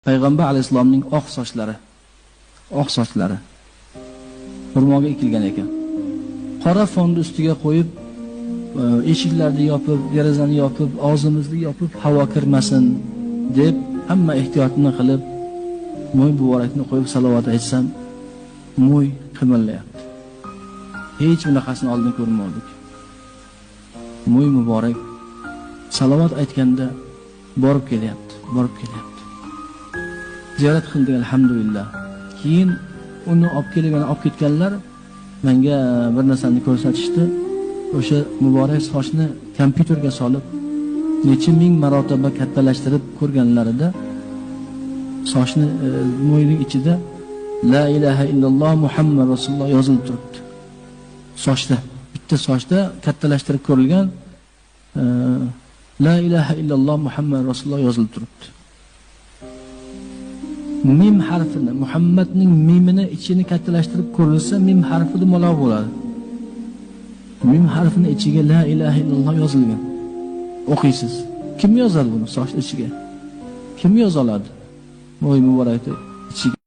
Payg'ambar alayhissalomning oq sochlari, oq sochlari xurmoga ekilgan ekan. Qora fonni ustiga qo'yib, eshiklarni yopib, derazani yopib, og'zimizni yopib, havo kirmasin deb hamma ehtiyotini qilib, mo'y muborakni qo'yib salovat aytsam, mo'y qimirlayapti. Hech bunaqasini oldin ko'rmadik. Mo'y muborak salovat aytganda borib kelyapti, borib kelyapti. Ziyorat qildik, alhamdulillah. Keyin uni olib kelib, yana olib ketganlar menga bir narsani ko'rsatishdi. O'sha muborak sochni kompyuterga solib, necha ming marotaba kattalashtirib ko'rganlarida sochni mo'yning ichida la ilaha illalloh Muhammad rasululloh yozilib turibdi. Sochda, bitta sochda kattalashtirib ko'rilgan la ilaha illalloh Muhammad rasululloh yozilib turibdi. Mim harfini, Muhammadning mimini ichini kattalashtirib ko'rilsa, mim harfi dumaloq bo'ladi. Mim harfini ichiga la ilaha illalloh yozilgan. O'qiysiz. Kim yozadi buni soch ichiga? Kim yoza oladi? Mo'y muborakni ichiga.